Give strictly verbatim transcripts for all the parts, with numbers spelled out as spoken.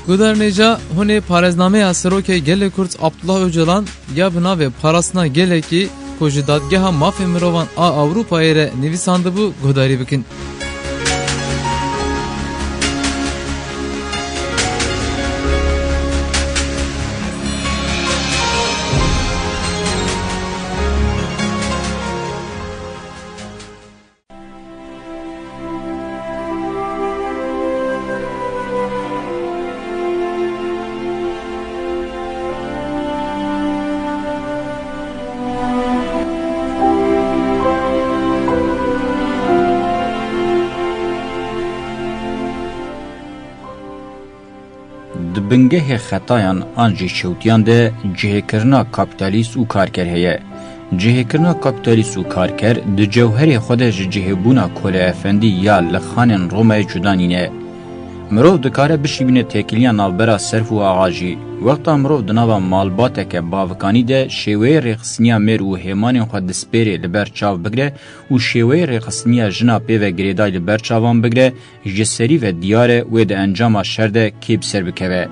Guhdarên hêja, hûn ê parêznameya Serokê Gelê Kurd Abdullah Ocalan ya bi navê Parastina Gelekî ku ji Dadgeha Mafê Mirovan a Ewropayê re nivîsandibû guhdarî bikin. Di bingehê xetayan an jî şewtiyan de cihêkirina kapîtalîst û karker heye. Cihêkirina kapîtalîst û karker di cewherê xwe de ji cihêbûna koleefendî ya li xanên Romayê cuda nîne. Mirov dikare bişîbîne têkiliya navbera serf û axa jî. Wexta mirov di nava malbateke bavikanî de şêweyê rêxistiniya mêr û hêmanên xwe dispêrê li ber çav bigire û şêweyê rêxistiniya jina pê ve girêdayî li ber çavan bigire, ji serî ve diyar e wê di encama şer de kê bi ser bikeve.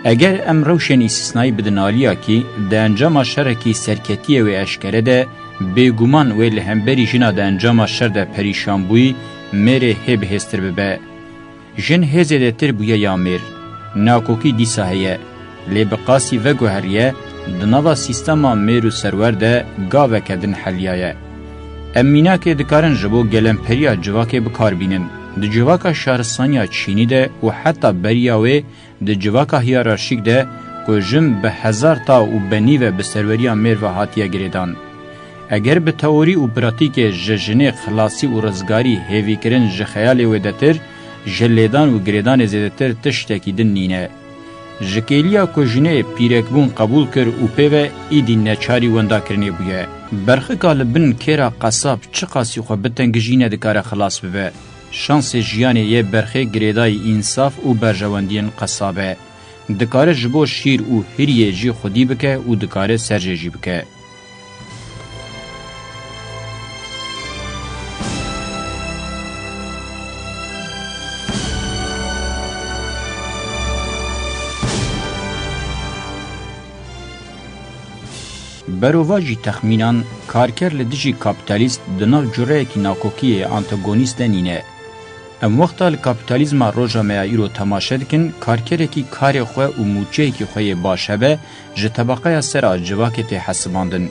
Eger em rewşên îstîsnayî bidin aliyakî, di encama şerekî serketiyê wê eşkere de, bêguman wê li hemberî jina di encama şer de perîşanbûyî mêrê hê bihêztir bibe. Jin hê zêdetir bûye ya mêr. Nakokî dîsa heye. Lê bi qasî veguheriye, di nava sîstema mêr û serwer de gaveke din heliyaye. Em mînakê dikarin ji bo gelemperiya civakê bi kar bînin. Di civaka şaristaniya Çînî de û heta beriya wê di civaka hiyerarşîk de ku jin bi hezar taw û benî ve bi serweriya mêr ve hatiye girêdan. Eger bi teorî û pratîkê ji jinê xilasî û rizgarî hêvîkirin ji xeyalê wêdetir, ji lêdan û girêdanê zêdetir tiştekî din nîne. Ji kêliya ku jinê pîrekbûn qebûl kir û pê ve îdî neçarî wendakirinê bûye. Berxika li bin kêra qesab çiqasî xwe bitengijî nedikare xilas bibe. Şansê jiyanê yê berxê girêdayî însaf û berjewendiyên qesab e. Dikare ji bo şîr û hiriyê jî xwedî bike û dikare serjê jî bike. Berovajî texmînan, karker li dijî kapîtalîst di nav cureyekî nakokiyê antagonîst de nîne. Em wexta li kapîtalîzma roja me ya îro temaşe dikin, karkerekî karê xwe û mûçeyekî xwe yê baş hebe, ji tebeqeya ser a civakê tê hesibandin.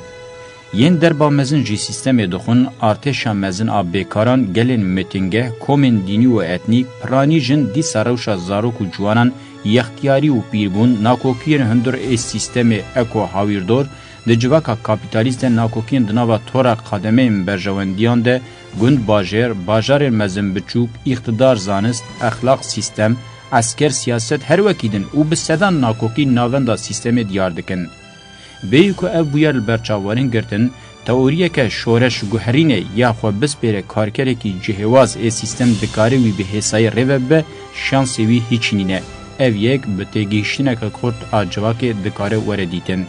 Yên derba mezin jî sîstemê dixwin, artêşa mezin a bêkaran, gelên mitingeh, komên dînî û etnîk, piranî jin dîsa rewşa zarok û ciwanan yextiyarî û pîrbûn, nakokiyên hundir ê sîstemê eko hawîrdor, di civaka kapîtalîst de nakokiyên di nava tora qademeyên berjewendiyan de gund, bajêr, bajarên mezin biçûk, îqtidar, zanist, exlaq, sîstem, esker, siyaset her wekî din û bi sedan nakokî navenda sîstemê diyar dikin. Bêyî ku ev bûyer li ber çav werin girtin, teoriyeke şoreş guherînê ya xwe bispêre karkerekî cihêwaz ê sîstem dikare wî bi hêsayî rê ve bibe, şansê wî hîç nîne. Ev yek bi têgihiştineke kurt a civakê dikare were dîtin.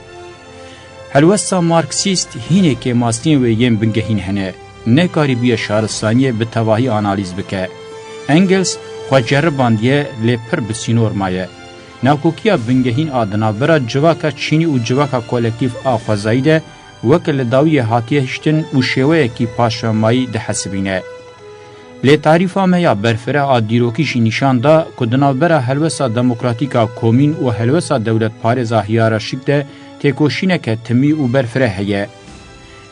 Helwesta Marksîst hînê kêmasiyên wê yên bingehîn hene. Nekarîbûye şaristaniyê bi tevahî analîz bike. Engels xwe ceribandiye, lê pir bi sînor maye. Nakokiya bingehîn a di navbera civaka çînî û civaka kolektîf a xwezayî de weke li dawiyê hatiye hiştin û şêweyekî paşvemayî dihesibîne. Lê tarîfa me ya berfireh a dîrokî jî nîşan da ku di navbera helwesta demokratîk a komîn û helwesta dewletparêz a hiyerarşîk de têkoşîneke timî û berfireh heye.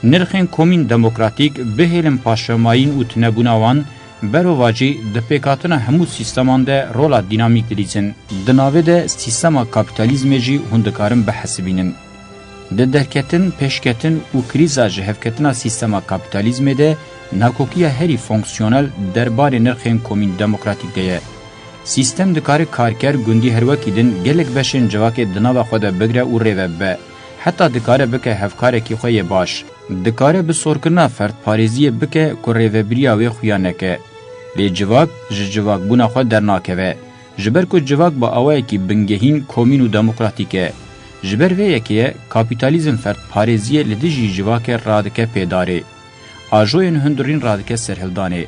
Nirxên komîn demokratîk bihêlin paşvemayîn û tunebûna wan, berovajî di pêkhatina hemû sîsteman de rola dînamîk dilîzin. Di navê de sîstema kapîtalîzmê jî hûn dikarin bihesibînin. Di derketin, pêşketin û krîza ji hevketina sîstema kapîtalîzmê de nakokiya herî fonksiyonel derbarê nirxên komîn demokratîk de ye. Sîstem dikare karker, gundî her wekî din gelek beşên civakê di nava xwe de bigire û rê ve bibe. Heta dikare bike hevkarekî xwe yê baş. Dikare bi sorkirina ferdparêziyê bike ku rêvebiriya wê xuya neke. Lê civak ji civakbûna xwe dernakeve. Ji ber ku civak bi awayekî bingehîn komîn û demokratîk e. Ji ber vê yekê ye kapîtalîzm ferdparêziyê li dijî civakê radike pêdarê. Ajoyên hundirîn radike serhildanê.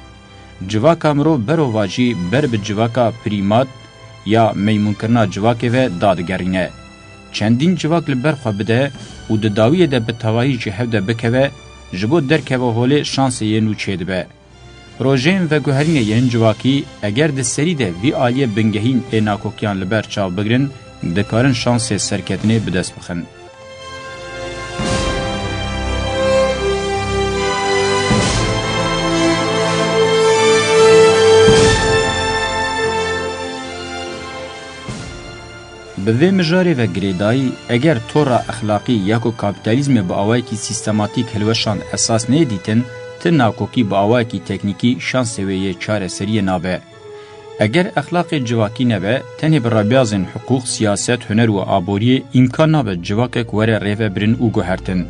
Civaka mirov berovajî ber bi civaka prîmat ya meymûnkirina civakê ve dadigerîne. Çendîn civak li ber xwe bide û di dawiyê de bi tevahî ji hev de bikeve, ji bo derkeve holê şansê yê nû çêdibe. Projeyên veguherînê yên civakî, eger di serî de vî aliyê bingehîn ê nakokiyan li ber çav bigrin, dikarin şansê serketinê bi dest bixin. Bi vê mijarê ve girêdayî, eger tora exlaqî ya ku kapîtalîzmê bi awayekî sîstematîk hilweşand esas neyê dîtin, ti nakokî bi awayekî teknîkî şansê wê yê çareseriyê nabe. Eger exlaqê civakî nebe, tenê bi rebiyazên hiqûq, siyaset, huner û aboriyê îmkan nabe civakek were rêvebirin û guhertin.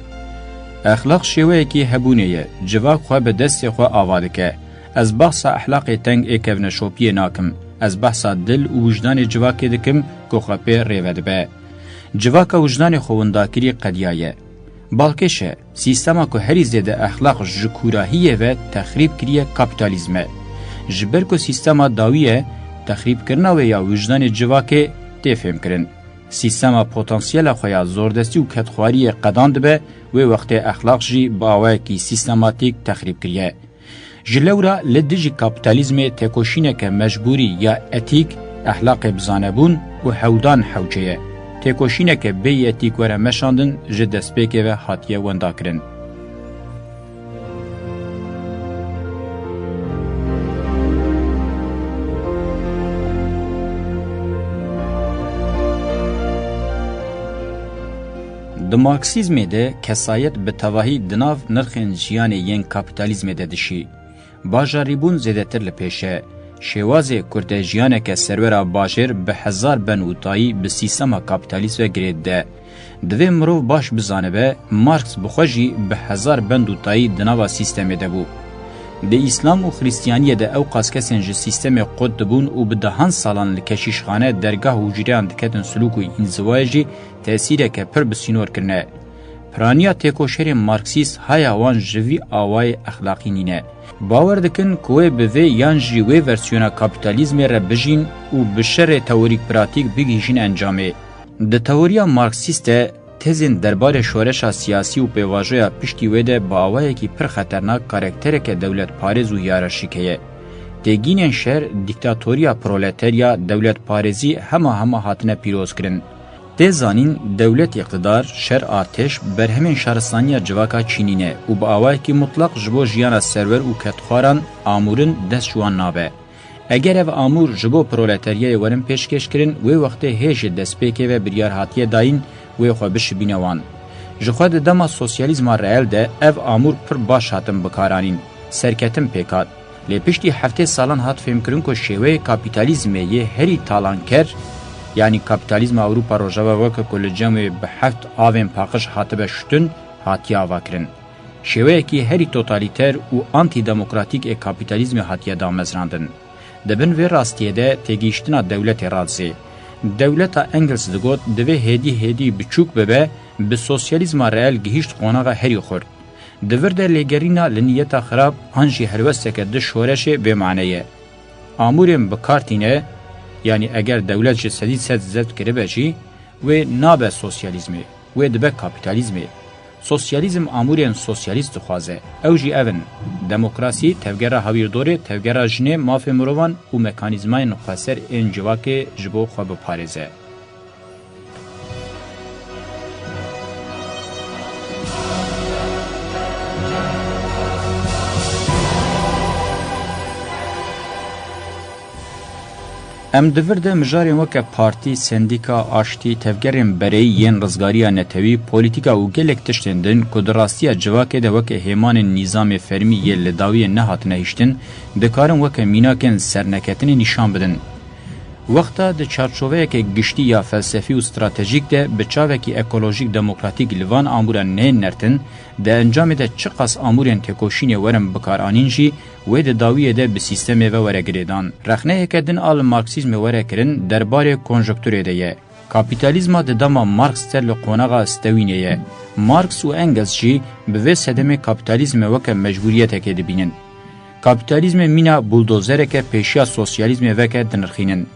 Exlaq şêweyekî hebûnê ye, civak xwe bi destê xwe ava dike. Ez behsa exlaqê teng ê kevneşopiyê nakim. Ez behsa dil û wijdanê civakê dikim ku xwe pê rêve dibe. Civaka wijdanê xwe windakirî qediyaye. Balkêş e, sîstema ku herî zêde exlaq ji kûrahiyê ve texrîb kiriye kapîtalîzm e. Ji ber ku sîstema dawî ye, texrîbkirina wê ya wijdanê civakê tê fêmkirin. Sîstema potansiyela xwe ya zordestî û kedxwariyê qedan dibe, wê wextê exlaq jî bi awayekî sîstematîk texrîb kiriye. Ji lewra li dijî kapîtalîzmê têkoşîneke mecbûrî ya etîk, exlaqê bizanebûn û hewdan hewce ye. Têkoşîneke bêyî etîk were meşandin ji destpêkê ve hatiye wendakirin. Di Marksîzmê de kesayet bi tevahî di nav nirxên jiyanê yên kapîtalîzmê de dişî. Bajarîbûn zêdetir li pêş e. Şêwazê kurtejiyaneke serwera bajêr bi hezar bend û tayî bi sîstema kapîtalîst ve girê dide. Divê mirov baş bizanibe, Marks bi xwe jî bi hezar bend û tayî di nava sîstemê de bû. Di Îslam û Xristiyaniyê de ew qas kesên ji sîstemê qut dibûn û bi dehan salan li keşîşxane, dergah û hucreyan diketin silûk û înziwayê jî tesîreke pir bi sînor kirine. Piraniya têkoşerên Marksîst haya wan ji vî awayê exlaqî nîne. Bawer dikin ku wê bi vê yan jî wê versiyona kapîtalîzmê re bijîn û bi şerê teorîk-pratîk bigihîjin encamê. Di teoriya Marksîst de tezên derbarê şoreşa siyasî û pêvajoya piştî wê de bi awayekî pir xeternak karaktereke dewletparêz û hiyerarşîk heye. Têgînên şer, dîktatoriya proleterya, dewletparêzî hema hema hatine pîrozkirin. Tê zanîn, dewlet, îqtidar, şer, artêş, berhemên şaristaniya civaka çînî ne û bi awayekî mutlaq ji bo jiyana serwer û kedxwaran amûrin dest ji wan nabe. Eger ev amûr ji bo proleteryayê werin pêşkêşkirin, wê wextê hê ji destpêkê ve biryar hatiye dayîn wê xwe bişibîne wan. Ji xwe di dema sosyalîzma reel de ev amûr pir baş hatin bikaranîn, serketin pêk hat. Lê piştî heftê salan hat fêmkirin ku şêweyê kapîtalîzmê yê herî talanker, yanî kapîtalîzma Ewropa Rojava weke ku li cem wê bi heft avên paqij hatibe şutin, hatiye avakirin. Şêweyekî herî totalîter û antîdemokratîk ê kapîtalîzmê hatiye damezrandin. Di bin vê rastiyê de têgihiştina dewletê radizê. Dewleta Engels digot, divê hêdî hêdî biçûk bibe, bi sosyalîzma reel gihîşt qonaxa herî xurt. Di vir de lêgerîna li niyeta xirab an jî helwesteke di şoreşê bê mane ye. Amûrên bi kar tîne, yanî eger dewlet ji sedî sed zeft kiribe jî, wê nabe sosyalîzmê, wê dibe kapîtalîzmê. Sosyalîzm amûrên sosyalîst dixwaze. Ew jî ev in: demokrasî, tevgera hawîrdorê, tevgera jinê, mafê mirovan û mekanîzmayên xweser ên civakê ji bo xwe biparêze. Em di vir de mijarên weke partî, sendîka, aştî, tevgerên bereyî yên rizgariya netewî, polîtîka û gelek tiştên din ku di rastiya civakê de weke hêmanên nîzamê fermî yê li dawiyê nehatine hiştin, dikarin weke mînakên serneketinê nîşan bidin. Wexta di çarçoveyeke giştî ya felsefî û stratejîk de bi çavekî ekolojîk demokratîk li van amûran neyên nertin, di encamê de çiqas amûrên têkoşînê werin bikaranîn jî, wê di dawiyê de bi sîstemê ve were girêdan. Rexneyeke din a li Marksîzmê were kirin derbarê konjonkturê de ye. Kapîtalîzma di dema Marks de li qonaxa stewînê ye. Marks û Engels jî bi vê sedemê kapîtalîzmê weke mecbûriyetekê dibînin. Kapîtalîzmê mîna buldozereke pêşiya sosyalîzmê veke dinirxînin.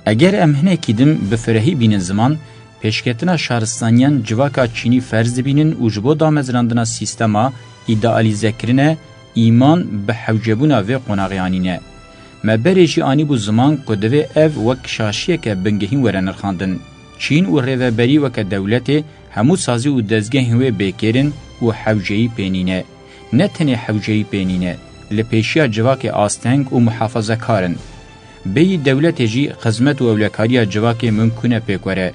Eger em hinekî din bi firehî bînin ziman, pêşketina şaristaniyan civaka çînî ferz dibînin û ji bo damezrandina sîstema îdealîzekirine îman bi hewcebûna vê qonaxê anîne. Me berê jî anîbû ziman ku divê ev wek şaşiyeke bingehîn were nirxandin. Çîn û rêveberî weke dewletê hemû sazî û dezgehên wê bêkêr in û hewceyî pê nîne. Ne tenê hewceyî pê nîne, li pêşiya civakê asteng û muhafazekar in. Bêyî dewletê jî xizmet û ewlekariya civakê mimkûn e pêk were.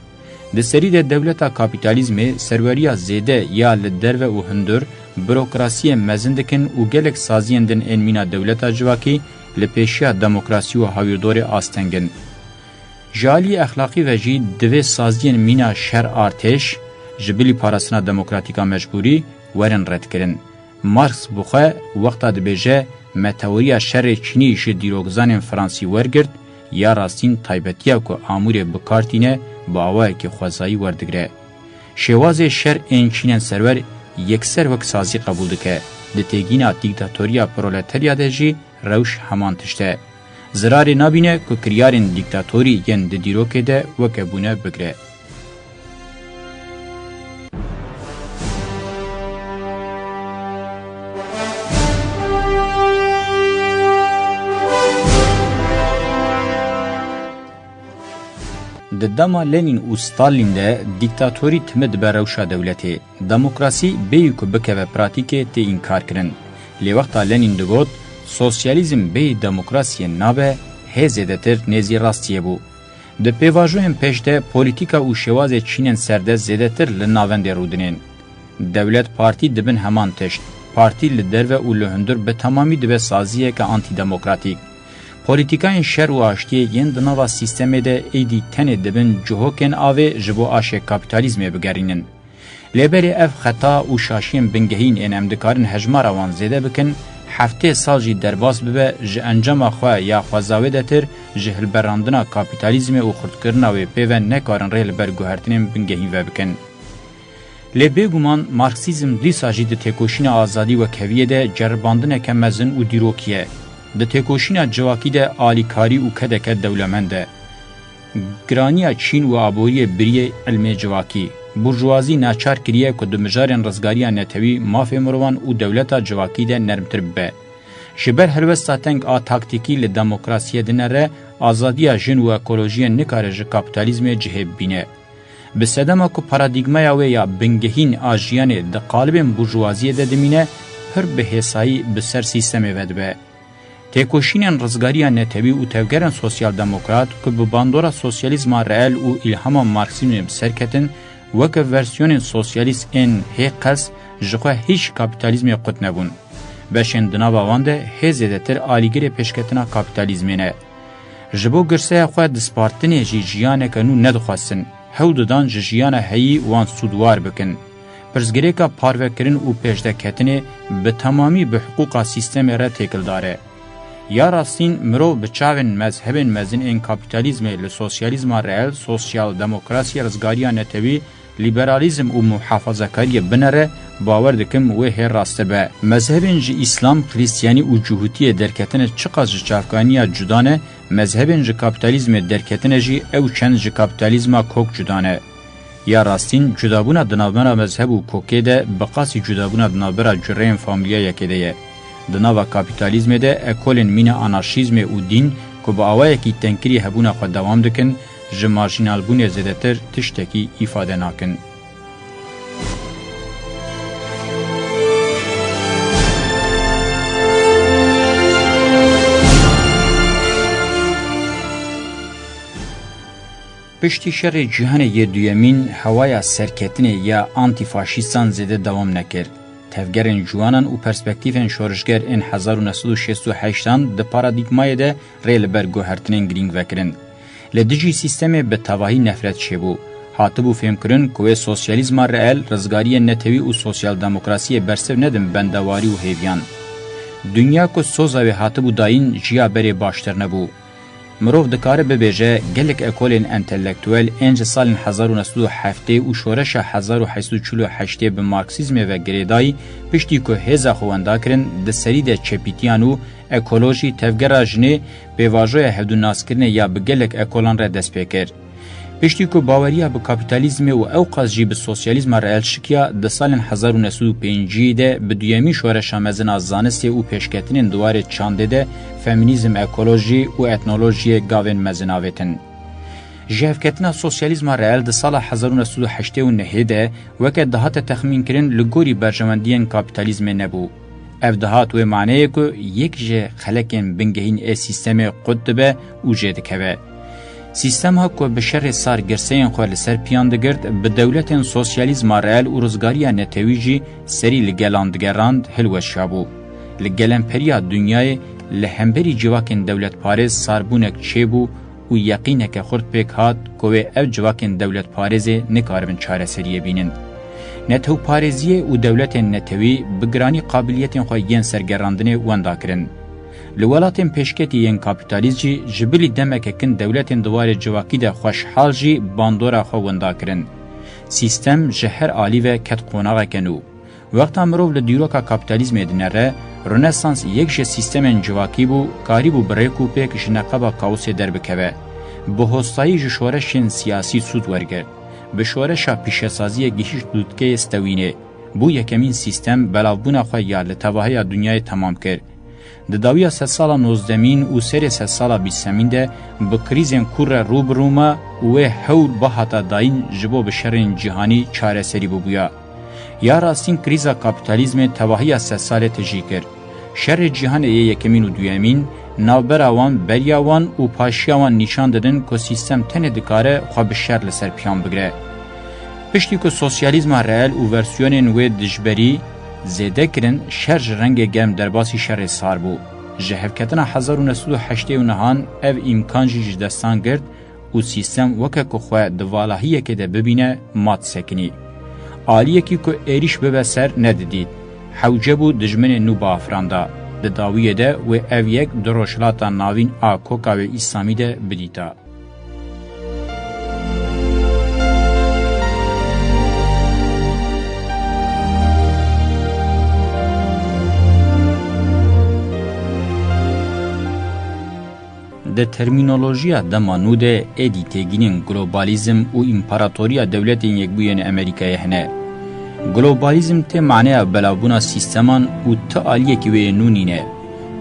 Di serî de dewleta kapîtalîzmê serweriya zêde ya li derve û hundir, burokrasiyê mezin dikin û gelek saziyên din ên mîna dewleta civakî li pêşiya demokrasî û hawîrdorê asteng in. Ji aliyê exlaqî ve jî divê saziyên mîna şer artêş, ji bilî parastina demokratîka mecbûrî, werin redkirin. Marx bi xwe wexta dibêje me teoriya şerê çînî ji dîrokzanên fransî wergirt, ya rastîn taybetiya ku amûrê bi kar tîne bi awayekî xwezayî werdigire. Şêwazê şer ên çînên serwer yekser wek sazî qebûl dike. Di têgîna dîktatoriya proleterya de jî rewş heman tişt e. Zirarê nabîne ku kiryarên dîktatorî yên di dîrokê de weke bûne bigire. Di dema Lenîn û Stalîn de dîktatorî timi dibe rewşa dewletê. Demokrasî bêyî ku bikeve pratîkê tê înkarkirin. Lê wexta Lenîn digot, sosyalîzm bêyî demokrasiyê nabe, hê zêdetir nêzî rastiyê bû. Di pêvajoyên pêş de polîtîka û şêwazê çînên serde zêdetir li navendê rûdinên. Dewlet partî dibin heman tişt. Partî li derve û li hundir bi temamî dibe saziyeke antîdemokratîk. Polîtîkayên şer û aştiyê yên di nava sîstemê de êdî tenê dibin cihokên avê ji bo aşê kapîtalîzmê bigerînin. Lê berê ev xeta û şaşiyên bingehîn ên em dikarin hejmara wan zêde bikin, heftê sal jî derbas bibe, ji encama xwe ya xweza wêdetir, ji hilberandina kapîtalîzmê û xurtkirina wê pê ve nekarin rê li ber guhertinên bingehîn vebikin. Lê bêguman Marksîzm dîsa jî di têkoşîna azadî wekheviyê de ceribandineke mezin û dîrokî ye. Di têkoşîna civakî de alîkarî û kedeke dewlemend e. Giraniya çîn û aboriyê biriyê ilmê civakî, burjuwazî naçar kiriye ku di mijarên rizgariya netewî, mafê mirovan û dewleta civakî de nermtir bibe. Ji ber helwesta teng a taktîkî li demokrasiyê dinere, azadiya jin û ekolojiyê nikare ji kapîtalîzmê cihê bibîne. Bi sedema ku paradîgmaya wê ya bingehîn a jiyanê di qalibên burjuwaziyê de dimîne, pir bi hêsayî bi ser sîstemê ve dibe. Têkoşînên rizgariya netewî û tevgerên sosyal-demokrat ku bi bandora sosyalîzma reel û îlhama Marksîzmê bi ser ketin, weke versiyonên sosyalîst ên hê qels ji xwe hîç kapîtalîzmê qut nebûn. Beşên di nava wan de hê zêdetir alîgirê pêşketina kapîtalîzmê ne. Ji bo girseya xwe dispartinê jî jiyaneke nû nedixwestin. Hewl didan ji jiyana heyî wan sûdwar bikin. Pirsgirêka parvekirin û pêşdeketinê bi temamî bi hiqûqa sîstemê re têkildar e. Ya rastîn, mirov bi çavên mezhebên mezin ên kapîtalîzmê li sosyalîzma reel, sosyal-demokrasî, rizgariya netewî, lîberalîzm û muhafazakariyê binere, bawer dikim wê hê rast be. Mezhebên ji Îslam, Krîstiyanî û Cihûtiyê derketine çiqas ji çavkaniya cuda ne, mezhebên ji kapîtalîzmê derketine jî ew çend ji kapîtalîzma kok cuda ne. Ya rastîn, cudabûna di navbera mezheb û kokê de bi qasî cudabûna di navbera cureyên famîlya yekê de ye. Di nava kapîtalîzmê de ekolên mîna anarşîzmê û dîn ku bi awayekî tengkirî hebûna xwe dewam dikin, ji marjînalbûnê zêdetir tiştekî îfade nakin. Piştî Şerê Cîhanê yê Duyemîn, hewaya serketinê ya antîfaşîstan zêde dewam nekir. Tevgerên ciwanan û perspektîfên şorişger ên hezar û neh sed û şêst û heştan di paradîgmayê de rê li ber guhertinên girîng vekirin. Li dijî sîstemê bi tevahî nefret çêbû. Hatibû fêmkirin ku wê sosyalîzma reel, rizgariyên netewî û sosyal-demokrasiyê bersiv nedin bendewarî û hêviyan. Dinya ku soza wê hatibû dayîn, ji ya berê baştir nebû. Mirov dikare bibêje, gelek ekolên entelektuel ên ji salên hezar û neh sed û heftê û şoreşa hezar û heşt sed û çil û heştê bi Marksîzmê ve girêdayî, piştî ku hêza xwe wenda kirin, di serî de çepîtiyan û ekolojî, tevgera jinê, pêvajoya hevdûnaskirinê ya bi gelek ekolan re dest pê kir. Piştî ku baweriya bi kapîtalîzmê û ewqas jî bi sosyalîzma reel şikiya, di salên hezar û neh sed û pêncî de bi duyemîn şoreşa mezin a zanistê û pêşketinên di warê çandê de femînîzm, ekolojî û etnolojiyê gavên mezin avêtin. Jihevketina sosyalîzma reel di sala hezar û neh sed û heştê û nehê de, weke dihate texmînkirin, li gorî berjewendiyên kapîtalîzmê nebû. Ev dihat wê maneyê ku yek ji xelekên bingehîn ê sîstemê qut dibe û jê dikeve. Sîstema ku bi şerê sar girseyên xwe li ser piyan digirt, bi dewletên sosyalîzma reel û rizgariya netewî jî serî li gelan digerand, hilweşiyabû. Li gelemperîya dinyayê li hemberî civakên dewletparêz sarbûnek çêbû û yeqîneke xurt pêk hat ku wê ev civakên dewletparêzê nikaribin çareseriyê bînin. Netewparêziyê û dewletên netewî bi giranî qabiliyetên xwe yên sergerandinê wenda kirin. Li welatên pêşketî yên kapîtalîst jî ji bilî demeke kin dewletên di warê civakî de xweşhal jî bandora xwe wenda kirin. Sîstem ji her alî ve ket qonaxeke nû. Wexta mirov li dîroka kapîtalîzmê dinere, Rönesans yek ji sîstemên civakî bû, karîbû bi rêk û pêk ji neqeba kaosê derbikeve. Bi hostayî ji şoreşên siyasî sûd wergirt. Bi şoreşa pîşesaziyê gihîşt lûtkeyê stewînê. Bû yekemîn sîstem belavbûna xwe ya li tevahiya dinyayê temam kir. Di dawiya sedsala nozdemîn û serê sedsala bîstemîn de bi krîzên kûr re rû bi rû ma û wê hewl bihata dayîn ji bo bi şerên cîhanî çareserî bibûya. Ya rastîn krîza kapîtalîzmê tevahiya sedsalê tijî kir. Şerê cîhanê yê yekemîn û duyemîn, navbera wan, beriya wan û paşiya wan nîşan didin ku sîstem tenê dikare xwe bi şer li ser piyan bigire. Piştî ku sosyalîzma reel û versiyonên wê dijberî zêde kirin, şer ji rengê germ derbasî şerê sar bû. Ji hevketina hezar û neh sed û heştê û nehan ev îmkan jî ji destan girt û sîstem weke ku xwe di valahiyekê de bibîne, ma disekinî. Aliyekî ku êrîş bibe ser nedidît. Hewce bû dijminê nû biafiranda. Di dawiyê de wê ev yek di Rojhilata Navîn a koka wê îslamî de bidîta. Di termînolojiya dema nû de êdî têgînên globalizm û împaratoriya dewletên Yekbûyên Amerîkayê hene. Globalizm tê maneya belavbûna sîsteman û ti aliyekî wê yê nû nîne.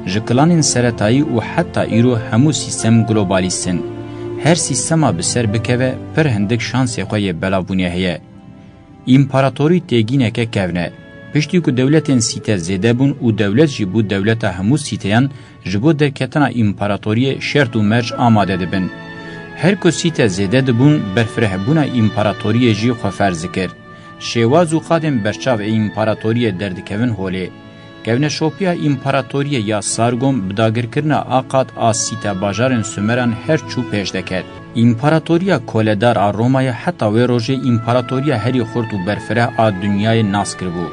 Ji kilanên seretayî û heta îro hemû sîstem globalîst in. Her sîstema bi ser bikeve, pir hindik şansê xwe yê belavbûnê heye. Împaratorî têgîneke kevn e. Piştî ku dewletên sîte zêde bûn û dewlet jî bû dewleta hemû sîteyan, ji bo derketina împaratoriyê şert û merc amade dibin. Her ku sîte zêde dibûn, berfirehbûna împaratoriyê jî xwe ferz dikir. Şêwaz û qadên berçav ê împaratoriyê derdikevin holê. Kevneşopiya împaratoriyê ya Sargon bi dagirkirina a qad a sîte bajarên Sumeran her çû pêş deket. Împaratoriya koledar a Romayê heta wê rojê împaratoriya herî xurt û berfireh a dinyayê nas kiribû.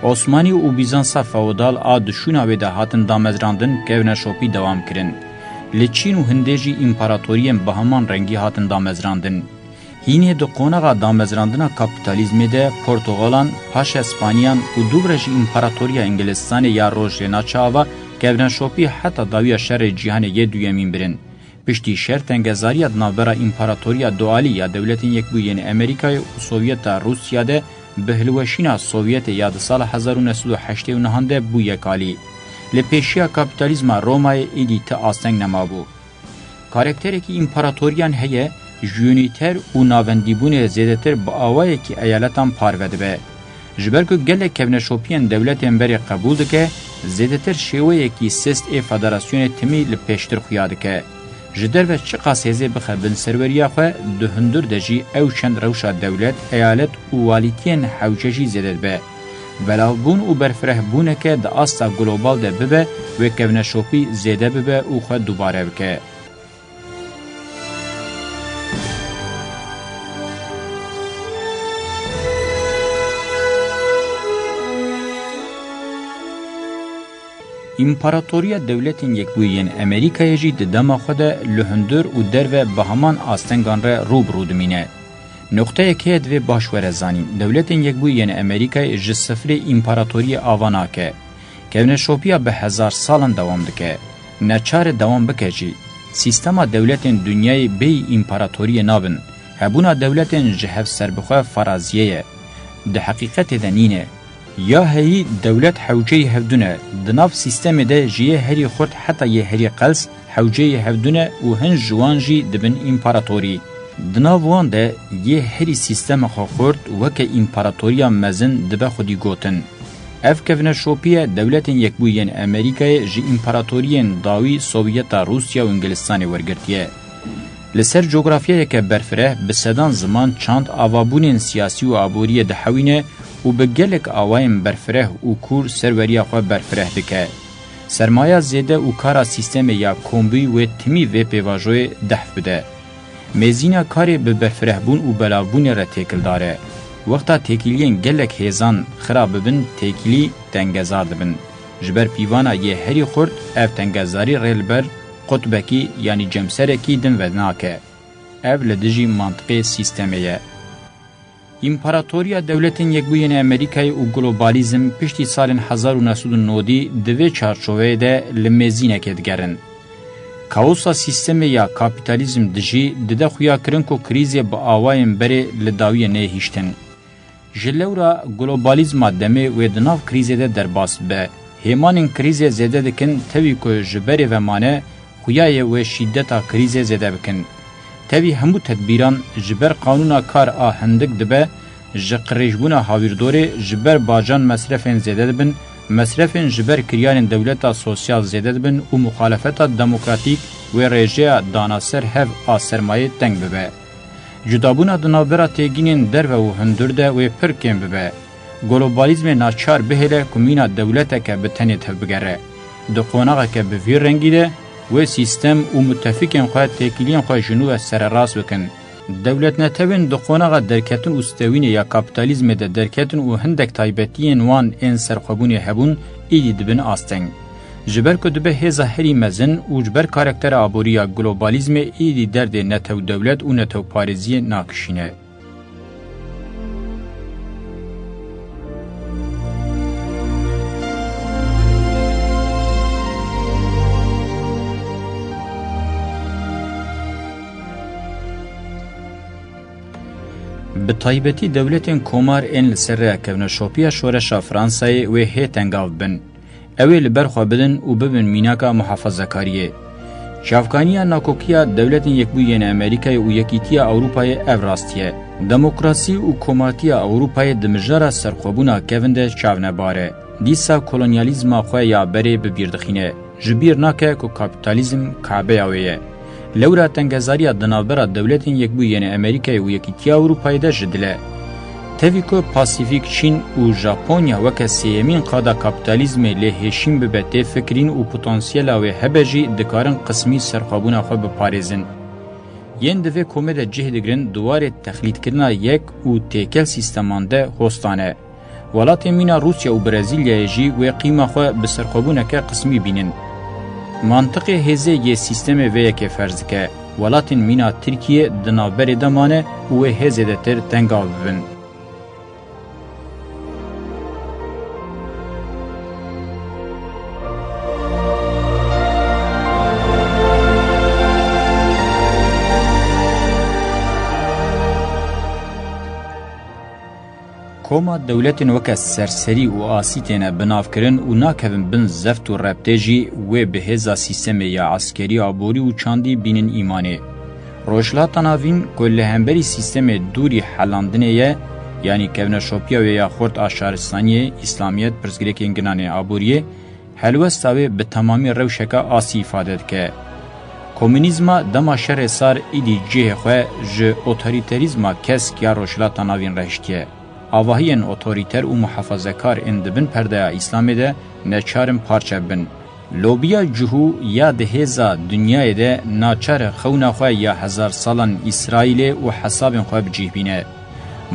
Osmanî û Bîzansa feodal a di şûna wê de hatin damezrandin, kevneşopî dewam kirin. Li Çîn û Hindê jî împaratoriyên bi heman rengî hatin damezrandin. Hînê di qonaxa damezrandina kapîtalîzmê de Portugalan, paşa Spaniyan û dûvre jî Împaratoriya Îngilistanê ya Rojhênaçe ava kevneşopî heta dawiya Şerê Cîhanê yê Duyemîn birin. Piştî şer tengezariya di navbera Împaratoriya Dualî ya Dewletên Yekbûyî yên Amerîkayê û Sovyeta Rûsya de bi hilweşîna Sovyetê ya di sala hezar û neh sed û heştê û nehan de bû yekalî. Li pêşiya kapîtalîzma Romayê êdî ti asteng nemabû. Karakterekî împaratoriyan heye, jiyûnîter û navendîbûnê zêdetir bi awayekî eyaletan parve dibe. Ji ber ku gelek kevneşopiyên dewletên berê qebûl dike, zêdetir şêweyekî sist ê federasyonê timî li pêştir xuya dike. Ji derve çiqas hêzê bixe bin serweriya xwe, di hundir de jî ew çend rewşa dewlet, eyalet û walîtiyên hewce jî zêde dibe. Belavbûn û berfirehbûneke di asta global de bibe, wê kevneşopî zêde bibe û xwe dubare bike. Împaratoriya Dewletên Yekbûyî yên Amerîkayê jî di dema xwe de li hundir û derve bi heman astengan re rû bi rû dimîne. Nuqteyek heye divê baş were zanîn. Dewletên Yekbûyî yên Amerîkayê ji sifrê împaratoriyê ava nake. Kevneşopiya bi hezar salan dewam dike. Neçar e dewam bike jî. Sîstema dewletên dinyayê bêyî împaratoriyê nabin. Hebûna dewletên ji hev serbixwe faraziyê ye. Di heqîqetê de nîne. Ya heyî dewlet hewceyî hevdû ne. Di nav sîstemê de ji yê herî xurt heta yê herî qels hewceyî hevdû ne û hin ji wan jî dibin împaratorî. Di nav wan de yê herî sîstema xwe xurt weke împaratoriya mezin dibe xwedî gotin. Ev kevneşopiye Dewletên Yekbûyî yên Amerîkayê ji împaratoriyên dawî Sovyeta Rûsya û Îngilistanê wergirtiye. Li ser cografyayeke berfireh bi sedan ziman, çand, avabûnên siyasî û aboriyê dihewîne û bi gelek awayên berfireh û kûr serweriya xwe berfireh dike. Sermaya zêde û kara sîstemê ya kombûyî wê timî vê pêvajoyê dehf bide. Mêzîna karê bi berfirehbûn û belavbûnê re têkildar e. Wexta têkiliyên gelek hêzan xira bibin, têkilî tengezar dibin. Ji ber pîvana yê herî xurt, ev tengezarî rê li ber qutbekî, yanî cemserekî din venake. Ev li dijî mantiqê sîstemê ye. Împaratoriya Dewletên Yekbûyî yên Amerîkayê û globalizm piştî salên hezar û neh sed û nodî di vê çarçoveyê de li mêzînekê digerin. Kaosa sîstemê ya kapîtalîzm dijî dide xuyakirin ku krîzê bi awayên berê li dawiyê neyê hiştin. Ji lewra globalizma demê wê di nav krîzê de derbas bibe. Hêmanên krîzê zêde dikin, tevî ku ji berê ve mane, xuya ye wê şîdeta krîzê zêde bikin. Tevî hemû tedbîran ji ber qanûna kar a hindik dibe, ji qirêjbûna hawîrdorê, ji ber bacan mesrefên zêde dibin, mesrefên ji ber kiryarên dewleta sosyal zêde dibin û muxalefeta demokratîk wê rêjeya dana ser hev a sermayê teng bibe. Cudabûna di navbera têgînên derve û hundir de wê pir kêm bibe. Globalizmê naçar bihêle ku mîna dewleteke bi tenê tevbigere. Di qonaxeke bi vî rengî de wê sîstem û mutefîkên xwe têkiliyên xwe ji nû ve sererast bikin. Dewletnetewên di qonaxa derketin û stewînê ya kapîtalîzmê de derketin û hindek taybetiyên wan ên serxwebûnê hebûn, îdî dibin asteng. Ji ber ku dibe hêza herî mezin û ji ber karaktera aborî ya globalizmê, îdî derdê netew dewlet û netewparêziyê nakişîne. Bi taybetî dewletên komar ên li ser rêya kevneşopiya şoreşa Fransayê wê hê tengav bin. Ew ê li ber xwe bidin û bibin mînaka muhafazakariyê. Çavkaniya nakokiya Dewletên Yekbûyî yên Amerîkayê û Yekîtiya Ewropayê ev rastî ye. Demokrasî û komatiya Ewropayê di mijara serxwebûna kevin de çavnebar e. Dîsa kolonyalîzma xwe ya berê bi bîr dixîne. Ji bîr nake ku kapîtalîzm Kabeya wê ye. Lewra tengezariya di navbera Dewletên Yekbûyî yên Amerîkayê û Yekîtiya Ewropayê de ji dil e. Tevî ku Pasîfîk, Çîn û Japonya weke sêyemîn qada kapîtalîzmê lê hêşîn bibe tê fikirîn û potansiyela wê hebe jî dikarin qismî serxwebûna xwe biparêzin. Yên di vê komê de cih digirin di warê texlîdkirina yek û têkel sîsteman de hostan e. Welatên mîna Rûsya û Brezîlyayê jî wê qîma xwe bi serxwebûneke qismî bînin. Mantiqê hêzê yê sîstemê vê yekê ferz dike, welatên mîna Tirkiyê di navberê de mane û wê hê zêdetir tengav bibin. Koma dewletên weke serserî û asî têne binavkirin û nakevin bin zeft û rebtê jî wê bi hêza sîstemê ya eskerî, aborî û çandî bînin îmanê. Rojhilata Navîn ku li hemberî sîstemê dûrî helandinê ye, yanî kevneşopiya wê ya xurt a şaristaniyê, îslamiyet, pirsgirêkên ginan ên aboriyê, helwesta wê bi temamî rewşeke asî îfade dike. Komûnîzma dema şerê sar îdî cihê xwe ji otorîterîzma kesk ya Rojhilata Navîn re hiştiye. Avahiyên otorîter û muhafazekar ên di bin perdeya Îslamê de neçar in parçe bibin. Lobiya cihû ya di hêza dinyayê de naçar e xewna xwe ya hezar salan Îsraîlê û hesabên xwe bi cih bîne.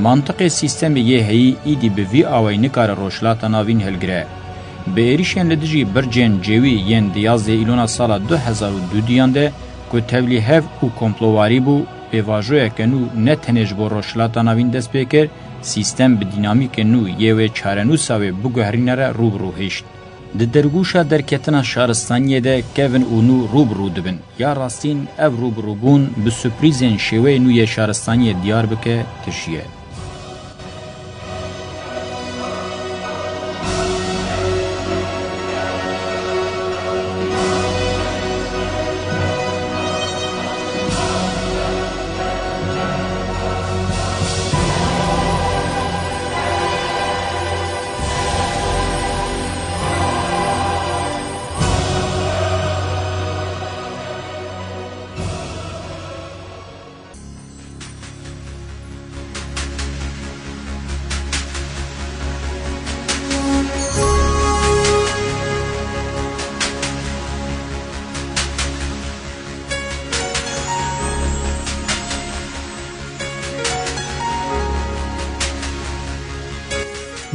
Mantiqê sîstemê yê heyî îdî bi vî awayî nikare Rojhilata Navîn hilgire. Bi êrîşên li dijî bircên cêwî yên di yazdeh îlona sala du hezar û du diyan de ku tevlîhev û komplowarî bû, pêvajoyeke nû ne tenê ji bo Rojhilata Navîn dest pê kir, sîstem bi dînamîkên nû yê wê çarenûsa wê biguherîne re rû bi rû hişt. Di dergûşa derketina şaristaniyê de kevin û nû rû bi rû dibin. Ya rastîn, ev rûbirûbûn bi surprîzên şêweyê nû yê şaristaniyê diyar bike, tişiye.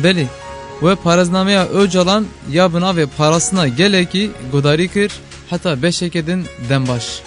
Belê, we parêznameya Ocalan ya bi navê Parastina Gelekî guhdarî kir, heta beşeke din dem baş.